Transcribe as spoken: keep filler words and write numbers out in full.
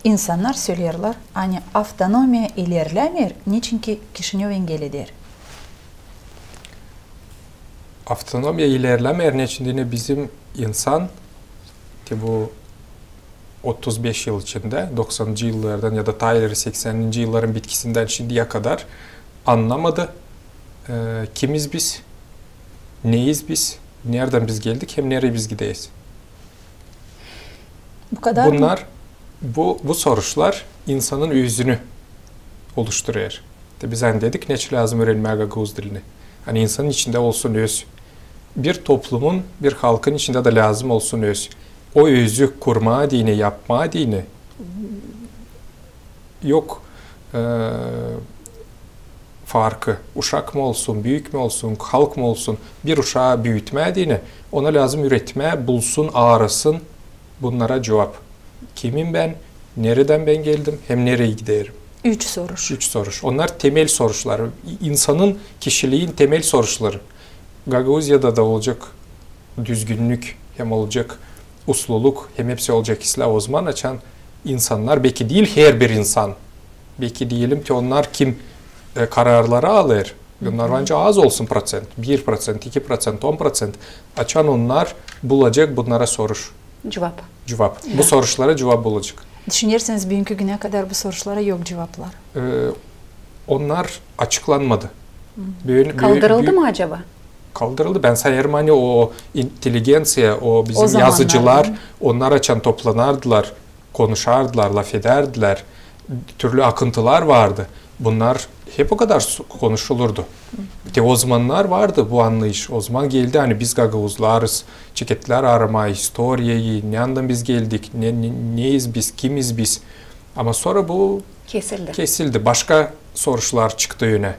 İnsannar söleerlär, ani avtonomiya ilerlämeer, neçinki Kişinöv engel eder. Avtonomiya ilerlämeer, neçin deyni bizim insan, te bu otuz beş yıl içindä, doksanıncı yıllardan ya da taa ileri sekseninci yılların bitkisindän şindiyä kadar annamadı, e, kimiz biz, neyiz biz, neredän biz geldik hem nereyi biz gideriz. Bu kadar mı? Bunnar, bu, bu soruşlar insanın özünü oluşturêr. Te biz ani dedik, neçin lääzım üürenmää gagauz dilini. Ani insanın içindä olsun öz. Bir toplumun, bir halkın içindä dä lääzım olsun öz. O özü kurmaa deyni, yapmaa deyni yok, e, farkı. Uşak mı olsun, büük mü olsun, halk mı olsun, bir uşaa büütmää deyni, ona lääzım üüretmää, bulsun, aarasın bunnara cuvap. Kimim bän, neredän bän geldim hem nereyi giderim? Üç soruş. Üç soruş. Onnar temel soruşlar. İ-, insanın, kişiliin temel soruşları. Gagauziyada da olacek düzgünnük, hem olacek usluluk, hem hepsi olacek islää ozaman, açan insannar, beki diil herbir insan, beki deyelim ki, onnar kim, e, kararları alêr, onnar bence az olsun proţent, bir proţent, iki proţent, on proţent, açan onnar bulacek bunnara soruş. Cuvap. Cuvap. Bu soruşlara cuvap bulacek. Düşünerseniz, büünkü günä kadar bu soruşlara yok cuvaplar. E, onnar açıklanmadı. Büünkü, bü-, kaldırıldı mı acaba? Kaldırıldı. Bän sanêrım, ani o inteligenţiya, o bizim yazıcılar, onnar açan toplanardılar, konuşardılar, lafedärdilär, türlü akıntılar vardı. Bunnar hep o kadar su-, konuşulurdu. Te ozamannar vardı bu annayış. Ozaman geldi, ani biz gagauzlarız, çeketlär aramaa istoriyayı, neredän biz geldik, ne, ne, neyiz biz, kimiz biz. Ama sora bu kesildi. Başka soruşlar çıktı önä.